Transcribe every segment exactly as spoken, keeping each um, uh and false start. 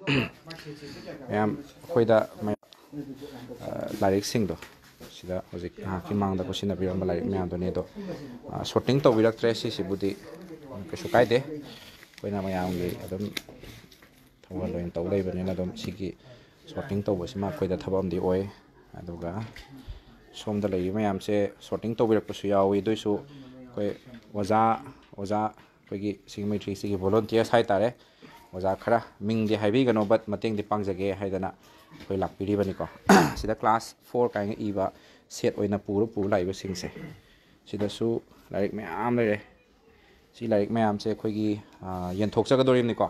ꯃꯌꯥꯝ ꯑꯩꯈꯣꯏꯗ ꯃꯌꯥꯝ, ꯑ, ꯂꯥꯏꯔꯤꯛꯁꯤꯡꯗꯣ ꯁꯤꯗ ꯍꯧꯖꯤꯛ ꯉꯥꯏꯍꯥꯛꯀꯤ ꯃꯥꯡꯗ ꯑꯩꯈꯣꯏ ꯁꯤꯟꯅꯕꯤꯔꯝꯕ ꯂꯥꯏꯔꯤꯛ ꯃꯌꯥꯝꯗꯨꯅꯤ꯫ ꯑꯗꯣ, ꯑ, ꯁꯣꯔꯇꯤꯡ ꯇꯧꯕꯤꯔꯛꯇ꯭ꯔꯦ, ꯁꯤꯁꯤꯕꯨꯗꯤ ꯀꯩꯁꯨ ꯀꯥꯏꯗꯦ꯫ ꯑꯩꯈꯣꯏꯅ ꯃꯌꯥꯝꯒꯤ ꯑꯗꯨꯝ ꯊꯧꯒꯜ ꯑꯣꯏꯅ ꯇꯧ ꯂꯩꯕꯅꯤꯅ ꯑꯗꯨꯝ ꯁꯤꯒꯤ ꯁꯣꯔꯇꯤꯡ ꯇꯧꯕꯁꯤꯃ ꯑꯩꯈꯣꯏꯗ ꯊꯕꯛ ꯑꯃꯗꯤ ꯑꯣꯏ꯫ ꯑꯗꯨꯒ ꯁꯣꯝꯗ ꯂꯩꯔꯤꯕ ꯃꯌꯥꯝꯁꯦ ꯁꯣꯔꯇꯤꯡ ꯇꯧꯕꯤꯔꯛꯄꯁꯨ ꯌꯥꯎꯏ꯫ ꯑꯗꯨꯏꯁꯨ ꯑꯩꯈꯣꯏ ꯑꯣꯖꯥ, ꯑꯣꯖꯥ ꯑꯩꯈꯣꯏꯒꯤ ꯁꯤꯒꯤ ꯃꯩꯇ꯭ꯔꯤ ꯁꯤꯒꯤ ꯚꯣꯂꯨꯟꯇꯤꯌꯔꯁ ꯍꯥꯏꯇꯥꯔꯦ, ꯑꯣꯖꯥ ꯈꯔ ꯃꯤꯡꯗꯤ ꯍꯥꯏꯕꯤꯒꯅꯣ, but ꯃꯇꯦꯡꯗꯤ ꯄꯥꯡꯖꯒꯦ ꯍꯥꯏꯗꯅ ꯑꯩꯈꯣꯏ ꯂꯥꯛꯄꯤꯔꯤꯕꯅꯤꯀꯣ꯫ ꯁꯤꯗ ꯀ꯭ꯂꯥꯁ ꯐꯣꯔ ꯀꯥꯏꯅ ꯏꯕ ꯁꯦꯠ ꯑꯣꯏꯅ ꯄꯨꯔ ꯄꯨꯔ ꯂꯥꯛꯏꯕꯁꯤꯡꯁꯦ, ꯁꯤꯗꯁꯨ ꯂꯥꯏꯔꯤꯛ ꯃꯌꯥꯝ ꯂꯩꯔꯦ꯫ ꯁꯤ ꯂꯥꯏꯔꯤꯛ ꯃꯌꯥꯝꯁꯦ ꯑꯩꯈꯣꯏꯒꯤ, ꯑ, ꯌꯦꯟꯊꯣꯛꯆꯒꯗꯧꯔꯤꯕꯅꯤꯀꯣ꯫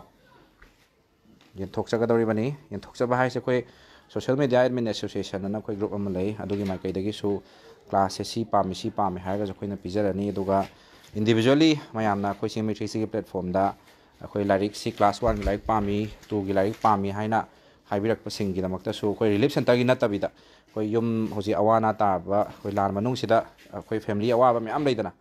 ꯌꯦꯟꯊꯣꯛꯆꯒꯗꯧꯔꯤꯕꯅꯤ꯫ ꯌꯦꯟꯊꯣꯛꯆꯕ ꯍꯥꯏꯁꯦ ꯑꯩꯈꯣꯏ Social Media Admin Association ꯑꯅ ꯑꯩꯈꯣꯏ ꯒ꯭ꯔꯨꯞ ꯑꯃ ꯂꯩ, ꯑꯗꯨꯒꯤ ꯃꯥꯏꯀꯩꯗꯒꯤꯁꯨ ꯀ꯭ꯂꯥꯁꯁꯦ ꯁꯤ ꯄꯥꯝꯃꯤ, ꯁꯤ ꯄꯥꯝꯃꯤ ꯍꯥꯏꯔꯒꯁꯨ ꯑꯩꯈꯣꯏꯅ ꯄꯤꯖꯔꯅꯤ꯫ ꯑꯗꯨꯒ ꯏꯟꯗꯤꯕꯤꯖꯨꯋꯦꯜꯂꯤ ꯃꯌꯥꯝꯅ ꯑꯩꯈꯣꯏ ꯁꯤꯒꯤ ꯃꯩꯇ꯭ꯔꯤ ꯁꯤꯒꯤ ꯄ꯭ꯂꯦꯠꯐꯣꯝꯗ ꯑꯩꯈꯣꯏ ꯂꯥꯏꯔꯤꯛꯁꯤ ꯀ꯭ꯂꯥꯁ ꯋꯥꯟꯒꯤ ꯂꯥꯏꯔꯤꯛ ꯄꯥꯝꯃꯤ, ꯇꯨꯒꯤ ꯂꯥꯏꯔꯤꯛ ꯄꯥꯝꯃꯤ ꯍꯥꯏꯅ ꯍꯥꯏꯕꯤꯔꯛꯄꯁꯤꯡꯒꯤꯗꯃꯛꯇꯁꯨ ꯑꯩꯈꯣꯏ ꯔꯤꯂꯤꯐ ꯁꯦꯟꯇꯔꯒꯤ ꯅꯠꯇꯕꯤꯗ ꯑꯩꯈꯣꯏ ꯌꯨꯝ ꯍꯧꯖꯤꯛ ꯑꯋꯥ ꯑꯅꯥ ꯇꯥꯔꯕ ꯑꯩꯈꯣꯏ ꯂꯥꯟ ꯃꯅꯨꯡꯁꯤꯗ ꯑꯩꯈꯣꯏ ꯐꯦꯃꯤꯂꯤ ꯑꯋꯥꯕ ꯃꯌꯥꯝ ꯂꯩꯗꯅ,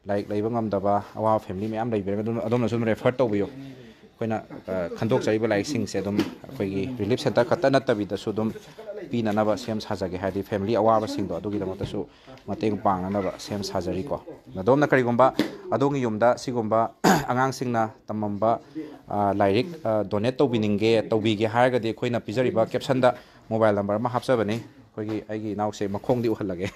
ꯂꯥꯏꯔꯤꯛ ꯂꯩꯕ ꯉꯝꯗꯕ ꯑꯋꯥꯕ ꯐꯦꯃꯤꯂꯤ ꯃꯌꯥꯝ ꯂꯩꯕꯤꯔꯒ ꯑꯗꯨꯝ ꯑꯗꯣꯝꯅꯁꯨ ꯑꯗꯨꯝ ꯔꯦꯐꯔ ꯇꯧꯕꯤꯌꯨ꯫ ꯑꯩꯈꯣꯏꯅ, ꯑ, ꯈꯟꯗꯣꯛꯆꯔꯤꯕ ꯂꯥꯏꯔꯤꯛꯁꯤꯡꯁꯦ ꯑꯗꯨꯝ ꯑꯩꯈꯣꯏꯒꯤ ꯔꯤꯂꯤꯐ ꯁꯦꯟꯇꯔ ꯈꯛꯇ ꯅꯠꯇꯕꯤꯗꯁꯨ ꯑꯗꯨꯝ ꯄꯤꯅꯅꯕ ꯁꯦꯝ ꯁꯥꯖꯒꯦ, ꯍꯥꯏꯗꯤ ꯐꯦꯃꯤꯂꯤ ꯑꯋꯥꯕꯁꯤꯡꯗꯣ ꯑꯗꯨꯒꯤꯗꯃꯛꯇꯁꯨ ꯃꯇꯦꯡ ꯄꯥꯡꯅꯅꯕ ꯁꯦꯝ ꯁꯥꯖꯔꯤꯀꯣ꯫ ꯑꯗꯣꯝꯅ ꯀꯔꯤꯒꯨꯝꯕ ꯑꯗꯣꯝꯒꯤ ꯌꯨꯝꯗ ꯁꯤꯒꯨꯝꯕ ꯑꯉꯥꯡꯁꯤꯡꯅ ꯇꯝꯃꯝꯕ, ꯑ, ꯂꯥꯏꯔꯤꯛ, ꯑ, ꯗꯣꯅꯦꯠ ꯇꯧꯕꯤꯅꯤꯡꯒꯦ, ꯇꯧꯕꯤꯒꯦ ꯍꯥꯏꯔꯒꯗꯤ ꯑꯩꯈꯣꯏꯅ ꯄꯤꯖꯔꯤꯕ ꯀꯦꯞꯁꯟꯗ ꯃꯣꯕꯥꯏꯜ ꯅꯝꯕꯔ ꯑꯃ ꯍꯥꯞꯆꯕꯅꯤ꯫ ꯑꯩꯈꯣꯏꯒꯤ, ꯑꯩꯒꯤ ꯏꯅꯥꯎꯁꯦ ꯃꯈꯣꯡꯗꯤ ꯎꯍꯜꯂꯒꯦ꯫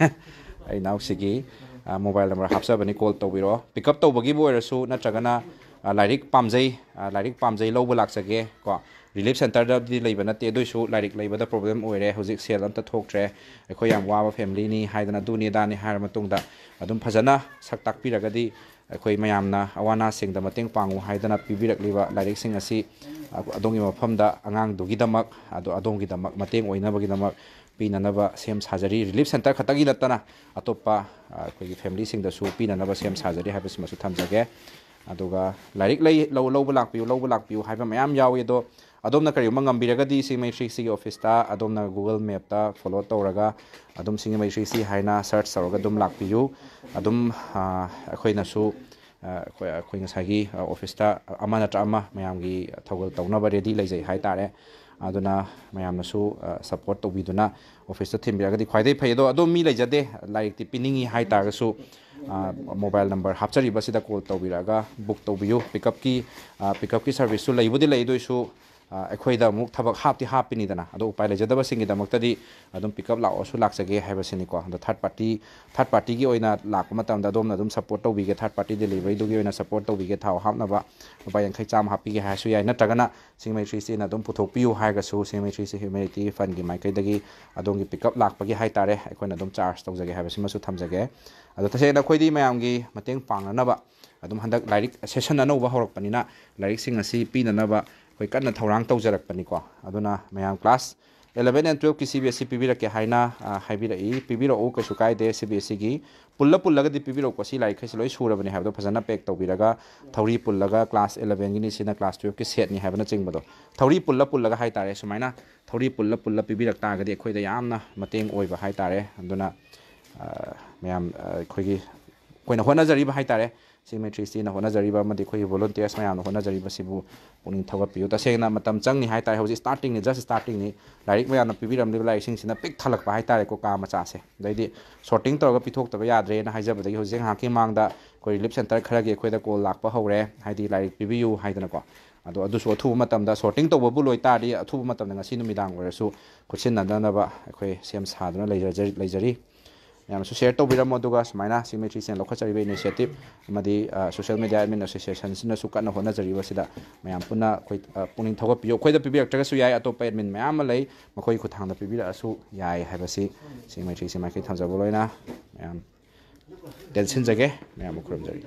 ꯑꯩ ꯏꯅꯥꯎꯁꯤꯒꯤ, ꯑ, ꯃꯣꯕꯥꯏꯜ ꯅꯝꯕꯔ ꯍꯥꯞꯆꯕꯅꯤ, ꯀꯣꯜ ꯇꯧꯕꯤꯔꯛꯑꯣ꯫ ꯄꯤꯛ ꯑꯞ ꯇꯧꯕꯒꯤꯕꯨ ꯑꯣꯏꯔꯁꯨ ꯅꯠꯇ꯭ꯔꯒꯅ, ꯑ, ꯂꯥꯏꯔꯤꯛ ꯄꯥꯝꯖꯩ, ꯑ, ꯂꯥꯏꯔꯤꯛ ꯄꯥꯝꯖꯩ ꯂꯧꯕ ꯂꯥꯛꯆꯒꯦ ꯀꯣ꯫ ꯔꯤꯂꯤꯐ ꯁꯦꯟꯇꯔꯗꯗꯤ ꯂꯩꯕ ꯅꯠꯇꯦ, ꯑꯗꯨꯏꯁꯨ ꯂꯥꯏꯔꯤꯛ ꯂꯩꯕꯗ ꯄ꯭ꯔꯣꯕ꯭ꯂꯦꯝ ꯑꯣꯏꯔꯦ, ꯍꯧꯖꯤꯛ ꯁꯦꯜ ꯑꯝꯇ ꯊꯣꯛꯇ꯭ꯔꯦ, ꯑꯩꯈꯣꯏ ꯌꯥꯝ ꯋꯥꯕ ꯐꯦꯃꯤꯂꯤꯅꯤ ꯍꯥꯏꯗꯅ ꯑꯗꯨꯅꯤ ꯑꯗꯥꯅꯤ ꯍꯥꯏꯔ ꯃꯇꯨꯡꯗ ꯑꯗꯨꯝ ꯐꯖꯅ ꯁꯛ ꯇꯥꯛꯄꯤꯔꯒꯗꯤ ꯑꯩꯈꯣꯏ ꯃꯌꯥꯝꯅ ꯑꯋꯥ ꯑꯅꯥꯁꯤꯡꯗ ꯃꯇꯦꯡ ꯄꯥꯡꯉꯨ ꯍꯥꯏꯗꯅ ꯄꯤꯕꯤꯔꯛꯂꯤꯕ ꯂꯥꯏꯔꯤꯛꯁꯤꯡ ꯑꯁꯤ ꯑꯗꯣꯝꯒꯤ ꯃꯐꯝꯗ ꯑꯉꯥꯡꯗꯨꯒꯤꯗꯃꯛ, ꯑꯗꯣ ꯑꯗꯣꯝꯒꯤꯗꯃꯛ ꯃꯇꯦꯡ ꯑꯣꯏꯅꯕꯒꯤꯗꯃꯛ ꯄꯤꯅꯅꯕ ꯁꯦꯝ ꯁꯥꯖꯔꯤ꯫ ꯔꯤꯂꯤꯐ ꯁꯦꯟꯇꯔ ꯈꯛꯇꯒꯤ ꯅꯠꯇꯅ ꯑꯇꯣꯞꯄ, ꯑ, ꯑꯩꯈꯣꯏꯒꯤ ꯐꯦꯃꯤꯂꯤꯁꯤꯡꯗꯁꯨ ꯄꯤꯅꯅꯕ ꯁꯦꯝ ꯁꯥꯖꯔꯤ ꯍꯥꯏꯕꯁꯤꯃꯁꯨ ꯊꯝꯖꯒꯦ꯫ ꯑꯗꯨꯒ ꯂꯥꯏꯔꯤꯛ ꯂꯩ-, ꯂꯧ-, ꯂꯧꯕ ꯂꯥꯛꯄꯤꯌꯨ, ꯂꯧꯕ ꯂꯥꯛꯄꯤꯌꯨ ꯍꯥꯏꯕ ꯃꯌꯥꯝ ꯌꯥꯎꯏ, ꯑꯗꯣ ꯑꯗꯣꯝꯅ ꯀꯔꯤꯒꯨꯝꯕ ꯉꯝꯕꯤꯔꯒꯗꯤ ꯁꯤꯒꯤ ꯃꯩꯇ꯭ꯔꯤ ꯁꯤꯒꯤ ꯑꯣꯐꯤꯁꯇ ꯑꯗꯣꯝꯅ Google Mapꯇ ꯐꯣꯂꯣ ꯇꯧꯔꯒ ꯑꯗꯨꯝ ꯁꯤꯒꯤ ꯃꯩꯇ꯭ꯔꯤ ꯁꯤ ꯍꯥꯏꯅ ꯁꯔꯆ ꯇꯧꯔꯒ ꯑꯗꯨꯝ ꯂꯥꯛꯄꯤꯌꯨ꯫ ꯑꯗꯨꯝ, ꯑ, ꯑꯩꯈꯣꯏꯅꯁꯨ, ꯑꯩꯈꯣꯏ ꯑꯩꯈꯣꯏ ꯉꯁꯥꯏꯒꯤ ꯑꯣꯐꯤꯁꯇ ꯑꯃ ꯅꯠꯇ꯭ꯔ ꯑꯃ ꯃꯌꯥꯝꯒꯤ ꯊꯧꯒꯜ ꯇꯧꯅꯕ ꯔꯦꯗꯤ ꯂꯩꯖꯩ ꯍꯥꯏ ꯇꯥꯔꯦ꯫ ꯑꯗꯨꯅ ꯃꯌꯥꯝꯅꯁꯨ ꯁꯞꯄꯣꯔꯠ ꯇꯧꯕꯤꯗꯨꯅ ꯑꯣꯐꯤꯁꯇ ꯊꯤꯟꯕꯤꯔꯒꯗꯤ ꯈ꯭ꯋꯥꯏꯗꯒꯤ ꯐꯩ꯫ ꯑꯗꯣ ꯑꯗꯨꯝ ꯃꯤ ꯂꯩꯖꯗꯦ, ꯂꯥꯏꯔꯤꯛꯇꯤ ꯄꯤꯅꯤꯡꯉꯤ ꯍꯥꯏ ꯇꯥꯔꯒꯁꯨ ꯃꯣꯕꯥꯏꯜ ꯅꯝꯕꯔ ꯍꯥꯞꯆꯔꯤꯕꯁꯤꯗ ꯀꯣꯜ ꯇꯧꯕꯤꯔꯛꯑꯒ ꯕꯨꯛ ꯇꯧꯕꯤꯌꯨ꯫ ꯄꯤꯛꯀꯞꯀꯤ ꯄꯤꯛꯀꯞꯀꯤ ꯁꯥꯔꯚꯤꯁꯁꯨ ꯂꯩꯕꯨꯗꯤ ꯂꯩ, ꯑꯗꯨ ꯑꯣꯏꯁꯨ ꯑꯩꯈꯣꯏꯗ ꯑꯃꯨꯛ ꯊꯕꯛ ꯍꯥꯞꯇꯤ ꯍꯥꯞꯄꯤꯅꯤꯗꯅ꯫ ꯑꯗꯣ ꯎꯄꯥꯏ ꯂꯩꯖꯗꯕꯁꯤꯡꯒꯤꯗꯃꯛꯇꯗꯤ ꯑꯗꯨꯝ ꯄꯤꯛꯀꯞ ꯂꯥꯛꯑꯣꯁꯨ ꯂꯥꯛꯆꯒꯦ ꯍꯥꯏꯕꯁꯤꯅꯤꯀꯣ꯫ ꯑꯗꯣ ꯊꯥꯔꯠ ꯄꯥꯔꯇꯤ ꯊꯥꯔꯠ ꯄꯥꯔꯇꯤꯒꯤ ꯑꯣꯏꯅ ꯂꯥꯛꯄ ꯃꯇꯝꯗ ꯑꯗꯣꯝꯅ ꯑꯗꯨꯝ ꯁꯞꯄꯣꯔꯠ ꯇꯧꯕꯤꯒꯦ, ꯊꯥꯔꯠ ꯄꯥꯔꯇꯤ ꯗꯦꯂꯤꯚꯔꯤꯗꯨꯒꯤ ꯑꯣꯏꯅ ꯁꯞꯄꯣꯔꯠ ꯇꯧꯕꯤꯒꯦ, ꯊꯥꯎ ꯍꯥꯞꯅꯕ ꯂꯨꯄꯥ ꯌꯥꯡꯈꯩ ꯆꯥꯝꯃ ꯍꯥꯞꯄꯤꯒꯦ ꯍꯥꯏꯔꯁꯨ ꯌꯥꯏ, ꯅꯠꯇ꯭ꯔꯒꯅ ꯁꯤꯡꯃꯩ ꯊ꯭ꯔꯤ ꯁꯤꯅ ꯑꯗꯨꯝ ꯄꯨꯊꯣꯛꯄꯤꯌꯨ ꯍꯥꯏꯔꯒꯁꯨ ꯁꯤꯡꯃꯩ ꯊ꯭ꯔꯤ ꯁꯤ ꯍ꯭ꯌꯨꯃꯦꯅꯤꯇꯤ ꯐꯟꯒꯤ ꯃꯥꯏꯀꯩꯗꯒꯤ ꯑꯗꯣꯝꯒꯤ ꯄꯤꯛꯀꯞ ꯂꯥꯛꯄꯒꯤ ꯍꯥꯏꯇꯥꯔꯦ ꯑꯩꯈꯣꯏꯅ ꯑꯗꯨꯝ ꯆꯥꯔꯖ ꯇꯧꯖꯒꯦ ꯍꯥꯏꯕꯁꯤꯃꯁꯨ ꯊꯝꯖꯒꯦ꯫ ꯑꯗꯣ ꯇꯁꯦꯡꯅ ꯑꯩꯈꯣꯏꯗꯤ ꯃꯌꯥꯝꯒꯤ ꯃꯇꯦꯡ ꯄꯥꯡꯅꯅꯕ ꯑꯗꯨꯝ ꯍꯟꯗꯛ ꯂꯥꯏꯔꯤꯛ ꯁꯦꯁꯟ ꯑꯅꯧꯕ ꯍꯧꯔꯛꯄꯅꯤꯅ ꯂꯥꯏꯔꯤꯛꯁꯤꯡ ꯑꯁꯤ ꯄꯤꯅꯅꯕ ꯑꯩꯈꯣꯏ ꯀꯟꯅ ꯊꯧꯔꯥꯡ ꯇꯧꯖꯔꯛꯄꯅꯤꯀꯣ꯫ ꯑꯗꯨꯅ ꯃꯌꯥꯝ class eleven and ꯇꯨꯌꯦꯜꯐꯀꯤ C B S E ꯄꯤꯕꯤꯔꯛꯀꯦ ꯍꯥꯏꯅ ꯍꯥꯏꯕꯤꯔꯛꯏ꯫ ꯄꯤꯕꯤꯔꯛꯎ, ꯀꯩꯁꯨ ꯀꯥꯏꯗꯦ꯫ ꯁꯤ ꯕꯤ ꯑꯦꯁ ꯏꯒꯤ ꯄꯨꯜꯂ ꯄꯨꯜꯂꯒꯗꯤ ꯄꯤꯕꯤꯔꯛꯎꯀꯣ, ꯁꯤ ꯂꯥꯏꯔꯤꯛꯈꯩꯁꯤ ꯂꯣꯏ ꯁꯨꯔꯕꯅꯤ ꯍꯥꯏꯕꯗꯣ ꯐꯖꯅ ꯄꯦꯛ ꯇꯧꯕꯤꯔꯒ ꯊꯧꯔꯤ ꯄꯨꯜꯂꯒ ꯀ꯭ꯂꯥꯁ ꯏꯂꯚꯦꯟꯒꯤꯅꯤ, ꯁꯤꯅ ꯀ꯭ꯂꯥꯁ ꯇꯨꯌꯦꯜꯐꯀꯤ ꯁꯦꯠꯅꯤ ꯍꯥꯏꯕꯅꯆꯤꯡꯕꯗꯣ ꯊꯧꯔꯤ ꯄꯨꯜꯂ ꯄꯨꯜꯂꯒ ꯍꯥꯏꯇꯥꯔꯦ, ꯁꯨꯃꯥꯏꯅ ꯊꯧꯔꯤ ꯄꯨꯜꯂ ꯄꯨꯜꯂ ꯄꯤꯕꯤꯔꯛ ꯇꯥꯔꯒꯗꯤ ꯑꯩꯈꯣꯏꯗ ꯌꯥꯝꯅ ꯃꯇꯦꯡ ꯑꯣꯏꯕ ꯍꯥꯏꯇꯥꯔꯦ꯫ ꯑꯗꯨꯅ ꯃꯌꯥꯝ ꯑꯩꯈꯣꯏꯒꯤ ꯑꯩꯈꯣꯏꯅ ꯍꯣꯠꯅꯖꯔꯤꯕ ꯍꯥꯏꯇꯥꯔꯦ, ꯁꯤꯡꯃꯩ ꯊ꯭ꯔꯤ ꯁꯤꯅ ꯍꯣꯠꯅꯖꯔꯤꯕ ꯑꯃꯗꯤ ꯑꯩꯈꯣꯏꯒꯤ ꯚꯣꯂꯨꯟꯇꯤꯌꯔꯁ ꯃꯌꯥꯝꯅ ꯍꯣꯠꯅꯖꯔꯤꯕꯁꯤꯕꯨ ꯄꯨꯛꯅꯤꯡ ꯊꯧꯒꯠꯄꯤꯌꯨ꯫ ꯇꯁꯦꯡꯅ ꯃꯇꯝ ꯆꯪꯅꯤ ꯍꯥꯏꯇꯥꯔꯦ, ꯍꯧꯖꯤꯛ ꯁ꯭ꯇꯥꯔꯇꯤꯡꯅꯤ, ꯖꯁ ꯁ꯭ꯇꯥꯔꯇꯤꯡꯅꯤ꯫ ꯂꯥꯏꯔꯤꯛ ꯃꯌꯥꯝꯅ ꯄꯤꯕꯤꯔꯝꯂꯤꯕ ꯂꯥꯏꯔꯤꯛꯁꯤꯡꯁꯤꯅ ꯄꯤꯛ ꯊꯜꯂꯛꯄ ꯍꯥꯏꯇꯥꯔꯦꯀꯣ, ꯀꯥ ꯃꯆꯥꯁꯦ꯫ ꯑꯗꯩꯗꯤ ꯁꯣꯔꯇꯤꯡ ꯇꯧꯔꯒ ꯄꯤꯊꯣꯛꯇꯕ ꯌꯥꯗ꯭ꯔꯦꯅ ꯍꯥꯏꯖꯕꯗꯒꯤ ꯍꯧꯖꯤꯛ ꯉꯥꯏꯍꯥꯛꯀꯤ ꯃꯃꯥꯡꯗ ꯑꯩꯈꯣꯏ ꯔꯤꯂꯤꯐ ꯁꯦꯟꯇꯔ ꯈꯔꯒꯤ ꯑꯩꯈꯣꯏꯗ ꯀꯣꯜ ꯂꯥꯛꯄ ꯍꯧꯔꯦ, ꯍꯥꯏꯗꯤ ꯂꯥꯏꯔꯤꯛ ꯄꯤꯕꯤꯌꯨ ꯍꯥꯏꯗꯅꯀꯣ꯫ ꯑꯗꯣ ꯑꯗꯨꯁꯨ ꯑꯊꯨꯕ ꯃꯇꯝꯗ ꯁꯣꯔꯇꯤꯡ ꯇꯧꯕꯕꯨ ꯂꯣꯏꯇꯥꯔꯗꯤ ꯑꯊꯨꯕ ꯃꯇꯝꯗ ꯉꯁꯤ ꯅꯨꯃꯤꯗꯥꯡ ꯑꯣꯏꯔꯁꯨ ꯈꯨꯠꯁꯤꯟꯅꯗꯅꯕ ꯑꯩꯈꯣꯏ ꯁꯦꯝ ꯁꯥꯗꯨꯅ ꯂꯩꯖꯖꯔꯤ ꯂꯩꯖꯔꯤ꯫ ꯃꯌꯥꯝꯅꯁꯨ ꯁꯤꯌꯔ ꯇꯧꯕꯤꯔꯝꯃꯣ꯫ ꯑꯗꯨꯒ ꯁꯨꯃꯥꯏꯅ ꯁꯤꯡꯃꯩ ꯊ꯭ꯔꯤ ꯁꯤꯅ ꯂꯧꯈꯠꯆꯔꯤꯕ ꯏꯅꯤꯁꯤꯌꯦꯇꯤꯞ ꯑꯃꯗꯤ ꯁꯣꯁꯤꯌꯦꯜ ꯃꯦꯗꯤꯌꯥ ꯑꯦꯗꯃꯤꯟ ꯑꯦꯁꯣꯁꯤꯌꯦꯁꯟꯁꯤꯅꯁꯨ ꯀꯟꯅ ꯍꯣꯠꯅꯖꯔꯤꯕꯁꯤꯗ ꯃꯌꯥꯝ ꯄꯨꯟꯅ ꯑꯩꯈꯣꯏ ꯄꯨꯛꯅꯤꯡ ꯊꯧꯒꯠꯄꯤꯌꯨ꯫ ꯑꯩꯈꯣꯏꯗ ꯄꯤꯕꯤꯔꯛꯇ꯭ꯔꯒꯁꯨ ꯌꯥꯏ, ꯑꯇꯣꯞꯄ ꯑꯦꯗꯃꯤꯟ ꯃꯌꯥꯝ ꯑꯃ ꯂꯩ, ꯃꯈꯣꯏꯒꯤ ꯈꯨꯠꯊꯥꯡꯗ ꯄꯤꯕꯤꯔꯛꯑꯁꯨ ꯌꯥꯏ ꯍꯥꯏꯕꯁꯤ ꯁꯤꯡꯃꯩ ꯊ꯭ꯔꯤ ꯁꯤ ꯃꯥꯏꯀꯩ ꯊꯝꯖꯕ ꯂꯣꯏꯅ ꯃꯌꯥꯝ ꯇꯦꯟꯁꯤꯟꯖꯒꯦ꯫ ꯃꯌꯥꯝꯕꯨ ꯈꯨꯔꯨꯝꯖꯔꯤ꯫